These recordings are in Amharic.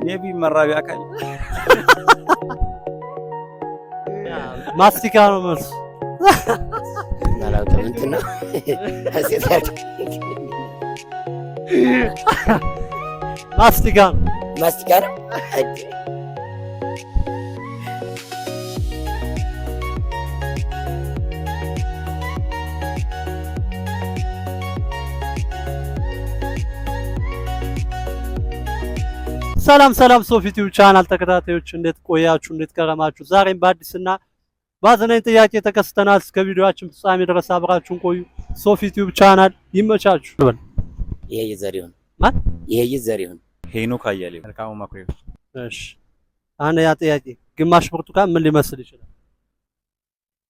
Maybe መራቢያ አካል። ማስቲካ ነው መልሱ። አላውቅም። እንትን ነው ሴት ማስቲካ ነው። ማስቲካ ነው። ሰላም ሰላም፣ ሶፊ ቲዩብ ቻናል ተከታታዮች እንዴት ቆያችሁ? እንዴት ከረማችሁ? ዛሬም በአዲስና በአዝናኝ ጥያቄ ተከስተናል። እስከ ቪዲዮአችን ፍጻሜ ድረስ አብራችሁን ቆዩ። ሶፊ ቲዩብ ቻናል ይመቻችሁ። ይሄ ዘሪሁን። ማን? ይሄ ዘሪሁን። ሄኖክ አያሌው። መልካሙ መኩሪያ። እሺ፣ አንደኛ ጥያቄ ግማሽ ብርቱካን ምን ሊመስል ይችላል?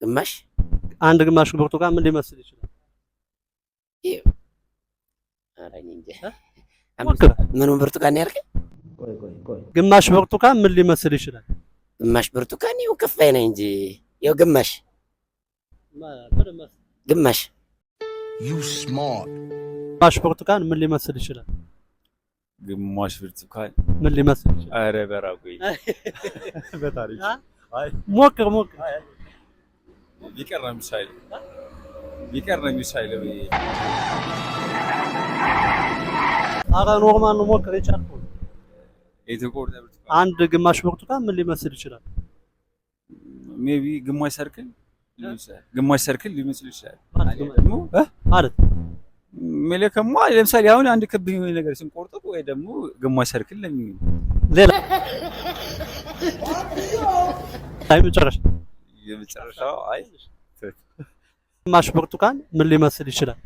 ግማሽ አንድ ግማሽ ብርቱካን ምን ሊመስል ይችላል? ኧረ እኔ እንጃ። ሞክር። ምኑን ብርቱካን ነው ያልከኝ? ግማሽ ብርቱካን ምን ሊመስል ይችላል? ግማሽ ብርቱካን ይኸው ክፋይ ነኝ እንጂ ይኸው ግማሽ ግማሽ You smart. ግማሽ ብርቱካን ምን ሊመስል ይችላል? ግማሽ ብርቱካን ምን ሊመስል ይችላል? ኧረ በራጉይ በታሪክ አይ ሞክር ሞክር። ቢቀር ነው የሚሻለው፣ ቢቀር ነው የሚሻለው። ኧረ normal ነው፣ ሞክር። የቻልከው የተቆረጠ ብርቱካን። አንድ ግማሽ ብርቱካን ምን ሊመስል ይችላል? Maybe ግማሽ circle ሊሆን ይችላል። ግማሽ circle ሊመስል ይችላል። ማለት ደግሞ ማለት ሜለከማ ለምሳሌ አሁን አንድ ክብ የሆነ ነገር ስንቆርጠው ወይ ደግሞ ግማሽ circle ነው የሚሆነው። ሌላ አይ መጨረሻ የመጨረሻው አይ ግማሽ ብርቱካን ምን ሊመስል ይችላል?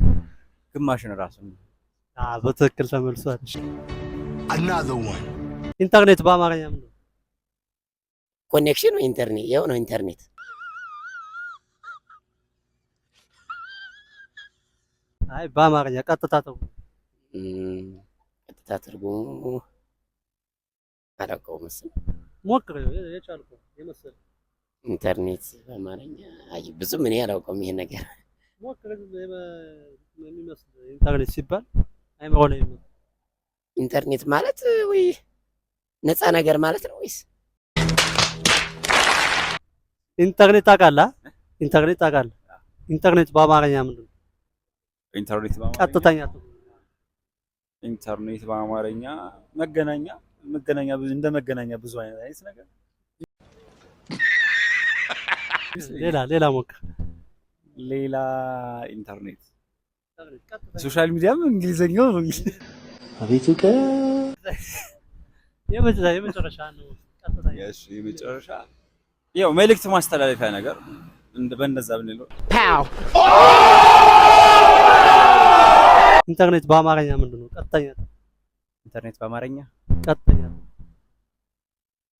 ግማሽን ራሱ። በትክክል ተመልሷል። Another one. ኢንተርኔት በአማርኛ ምን ነው? Connection ወይ ኢንተርኔት? ይኸው ነው ኢንተርኔት። አይ በአማርኛ ቀጥታ ትርጉም። ቀጥታ ትርጉሙ አላውቀውም። እሱን ሞክር፣ የቻልከው የመሰለህ። ኢንተርኔት በአማርኛ አይ ብዙም እኔ አላውቀውም ይሄን ነገር። ሞክር፣ የሚመስል ኢንተርኔት ሲባል አይምሮ ላይ የሚመጣ። ኢንተርኔት ማለት ወይ ነፃ ነገር ማለት ነው ወይስ ኢንተርኔት ታውቃለህ? ኢንተርኔት ታውቃለህ? ኢንተርኔት በአማርኛ ምንድን ነው? ኢንተርኔት በአማርኛ ቀጥተኛ ትርጉም። ኢንተርኔት በአማርኛ መገናኛ፣ መገናኛ ብዙ እንደ መገናኛ ብዙ አይነት ነገር። ሌላ ሌላ ሞክር። ሌላ ኢንተርኔት social media ም እንግሊዘኛው ነው። አቤት። የመጨረሻ ነው። ቀጥተኛ። እሺ የመጨረሻ ያው መልእክት ማስተላለፊያ ነገር እንደ በእንደዛ ብንለው። ኢንተርኔት በአማርኛ ምንድን ነው? ቀጥተኛ ኢንተርኔት በአማርኛ ቀጥተኛ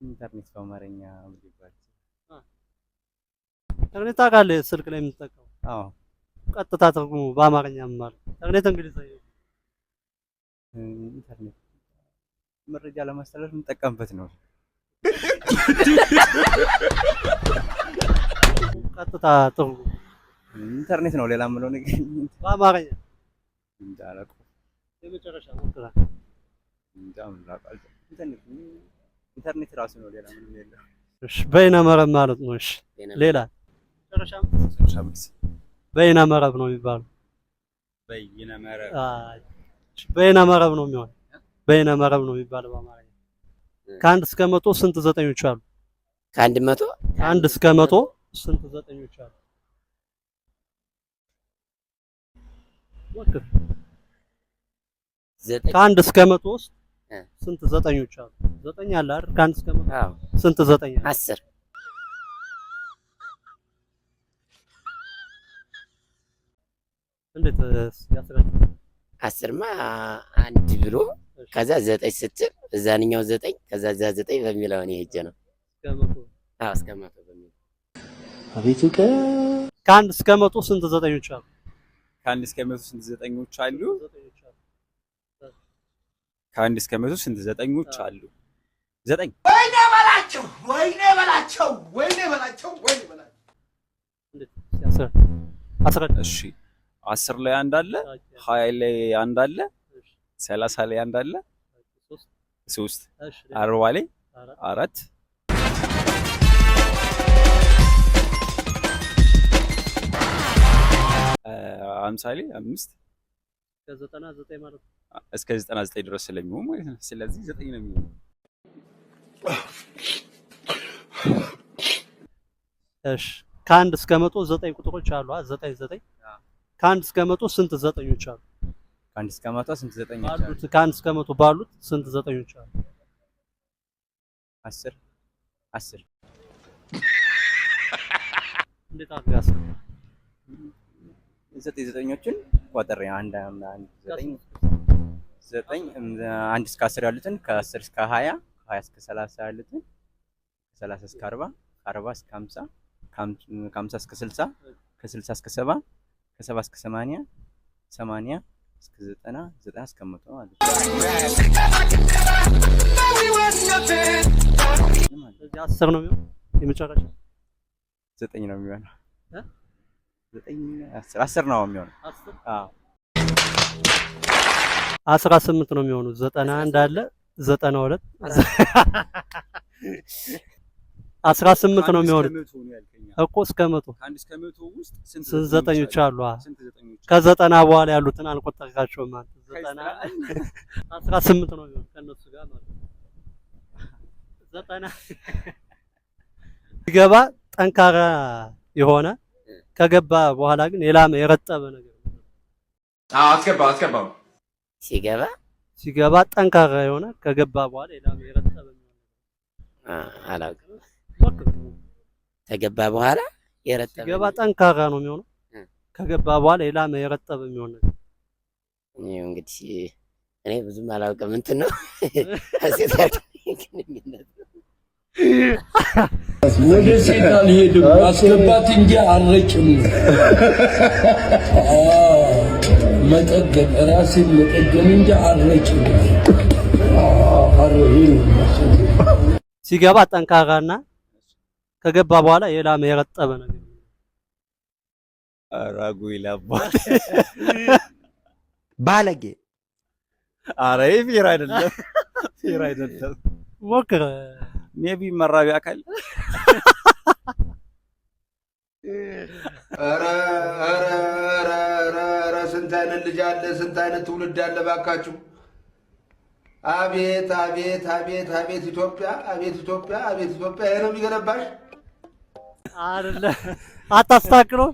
ኢንተርኔት በአማርኛ ምን ሊባል ይችላል? ኢንተርኔት ታውቃለህ? ስልክ ላይ የምትጠቀመው። አዎ። ቀጥታ ትርጉሙ በአማርኛ ምን ማለት ነው? ኢንተርኔት እንግሊዘኛ ነው። ኢንተርኔት መረጃ ለማስተላለፍ የምንጠቀምበት ነው። ቀጥታ ትርጉሙ። ኢንተርኔት ነው። ሌላ የምለው ነገር በአማርኛ። እንጃ አላውቀውም። የመጨረሻ ሞክራ። እንጃ ምን ላውቅ። ኢንተርኔት ኢንተርኔት ራሱ ነው። ሌላ ምንም የለም። እሺ በይነ መረብ ማለት ነው። እሺ ሌላ መጨረሻ። መጨረሻ መልስ። በይነ መረብ ነው የሚባለው። በይነ መረብ። አይ በይነ መረብ ነው የሚሆነው። በይነ መረብ ነው የሚባለው በአማርኛ። ከአንድ እስከ 100 ስንት ዘጠኞች አሉ? ከ100 ከአንድ እስከ 100 ስንት ዘጠኞች አሉ? ሞክር። 9 ከአንድ እስከ 100 ውስጥ ስንት ዘጠኞች አሉ? ዘጠኝ አለ አይደል? ከአንድ እስከ 100 አዎ። ስንት ዘጠኝ አለ? 10። እንዴት ያስረዳል? 10ማ አንድ ብሎ ከዛ ዘጠኝ ስትል እዛንኛው ዘጠኝ ከዛ እዛ ዘጠኝ በሚለው እኔ ሄጄ ነው። እስከ 100። አዎ እስከ 100 በሚለው። አቤት። ከአንድ እስከ 100 ስንት ዘጠኞች አሉ? ከአንድ እስከ 100 ስንት ዘጠኞች አሉ? ዘጠኞች አሉ። ከአንድ እስከ 100 ስንት ዘጠኞች አሉ? 9። ወይኔ በላቸው፣ ወይኔ በላቸው፣ ወይኔ በላቸው፣ ወይኔ በላቸው። እንዴት ያስረዳል? አስረዳ። እሺ 10 ላይ አንድ አለ፣ 20 ላይ አንድ አለ፣ 30 ላይ አንድ አለ፣ ሶስት፣ እሺ። 40 ላይ አራት። አራት፣ 50 ላይ አምስት። ከ99 ማለት ነው። እስከ 99 ድረስ ስለሚሆን ማለት ነው። ስለዚህ ዘጠኝ ነው የሚሆነው። እሺ፣ ከ1 እስከ 100 ዘጠኝ ቁጥሮች አሉ። ዘጠኝ ዘጠኝ። ከ1 እስከ 100 ስንት ዘጠኞች አሉ? ከ1 እስከ 100 ስንት ዘጠኞች አሉ? ባሉት፣ ከ1 እስከ 100 ባሉት ስንት ዘጠኞች አሉ? 10፣ 10። እንዴት አድርገህ 10? ዘጠኝ ዘጠኞችን ቆጥሬ አንድ አንድ ዘጠኝ ዘጠኝ፣ 1 እስከ 10 ያሉትን፣ ከ10 እስከ 20፣ ከ20 እስከ 30 ያሉትን፣ ከ30 እስከ 40፣ ከ40 እስከ 50፣ ከ50 እስከ 60፣ ከ60 እስከ 70፣ ከ70 እስከ 80፣ 80 እስከ 90፣ 90 እስከ 100 ማለት ነው። ስለዚህ 10 ነው የሚሆነው የመጨረሻ። ዘጠኝ ነው የሚሆነው። እ? ዘጠኝ፣ 10፣ 10 ነው የሚሆነው። 10? አዎ። 18 ነው የሚሆኑት። 91 አለ፣ 92፣ 18 ነው የሚሆኑት። ከአንድ እስከ 100 ነው ያልከኝ። እኮ እስከ 100። ከ1 እስከ 100 ውስጥ ስንት ስንት ዘጠኞች አሉ? ስንት ዘጠኞች? ከ90 በኋላ ያሉትን አልቆጠርካቸውም አንተ። 90፣ 18 ነው የሚሆኑት ከእነሱ ጋር ማለት ነው። 90 ሲገባ ጠንካራ የሆነ፣ ከገባ በኋላ ግን የላመ የረጠበ ነገር። አስገባው፣ አስገባው። ሲገባ ሲገባ ጠንካራ የሆነ፣ ከገባ በኋላ የላመ የረጠበ የሚሆን። አላውቅም። ሞክር። ከገባ በኋላ የረጠበ ሲገባ ጠንካራ ነው የሚሆነው። ከገባ በኋላ የላመ የረጠበ የሚሆን ነገር። እኔ እንግዲህ እኔ ብዙም አላውቅም። እንትን ነው፣ ከሴት ጋር ግንኙነት። ወደ ሴት አልሄድም። ማስገባት እንጂ አልረጭም። አዎ፣ መጠገን፣ ራሴን መጠገን እንጂ አልረጭም። አዎ፣ ይሄ ነው የሚያስፈልገው። ሲገባ ጠንካራና ከገባ በኋላ የላመ የረጠበ ነገር። ኧረ ጉድ አባት! ባለጌ! ኧረ ይሄ fair አይደለም፣ fair አይደለም። ሞክር። Maybe መራቢያ አካል። ኧረ ኧረ ኧረ ኧረ ኧረ፣ ስንት አይነት ልጅ አለ፣ ስንት አይነት ትውልድ አለ ባካችሁ። አቤት አቤት አቤት አቤት ኢትዮጵያ፣ አቤት ኢትዮጵያ፣ አቤት ኢትዮጵያ። ይሄ ነው የሚገነባሽ? አይደለ? አታስተካክለው።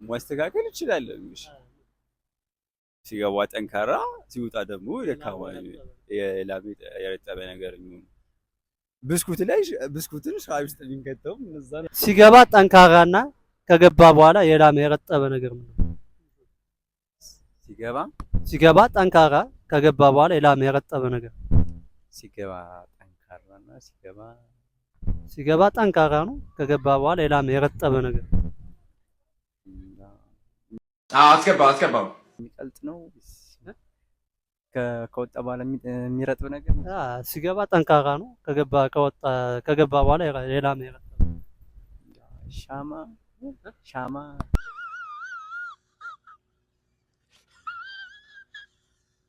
ማስተካከል ይችላል። እንግዲህ ሲገባ ጠንካራ፣ ሲወጣ ደግሞ ደካማ፣ የላመ የረጠበ ነገር የሚሆን ብስኩት ላይ፣ ብስኩትን ሻይ ውስጥ የሚንከተው እነዛ ነው። ሲገባ ጠንካራና ከገባ በኋላ የላመ የረጠበ ነገር ምንድን ነው? ሲገባ ሲገባ ጠንካራ፣ ከገባ በኋላ የላመ የረጠበ ነገር። ሲገባ ጠንካራና ሲገባ ሲገባ ጠንካራ ነው፣ ከገባ በኋላ የላመ የረጠበ ነገር። አስገባው፣ አስገባው። የሚቀልጥ ነው ወይስ ከወጣ በኋላ የሚረጥብ ነገር ነው? ሲገባ ጠንካራ ነው፣ ከገባ ከወጣ ከገባ በኋላ የላመ የረጠበ። ሻማ፣ ሻማ።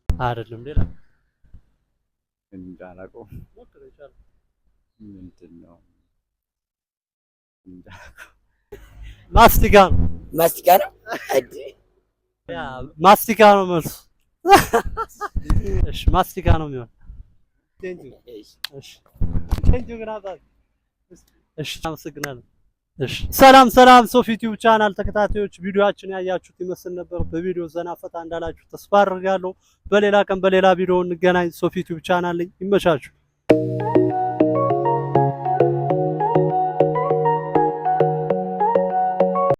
አይደለም፣ ሌላ። እንጃ አላውቀውም። ምንድን ነው? እንጃ። ማስቲካ ነው። ማስቲካ ነው። አዲ ያ ማስቲካ ነው መልሱ። እሺ፣ ማስቲካ ነው የሚሆነው። እሺ፣ thank you ግን አባት። እሺ፣ አመሰግናለሁ። እሺ፣ ሰላም ሰላም ሶፊ ዩቲዩብ ቻናል ተከታታዮች፣ ቪዲዮአችን ያያችሁት ይመስል ነበር። በቪዲዮ ዘና ፈታ እንዳላችሁ ተስፋ አድርጋለሁ። በሌላ ቀን በሌላ ቪዲዮ እንገናኝ። ሶፊ ዩቲዩብ ቻናል ላይ ይመቻችሁ።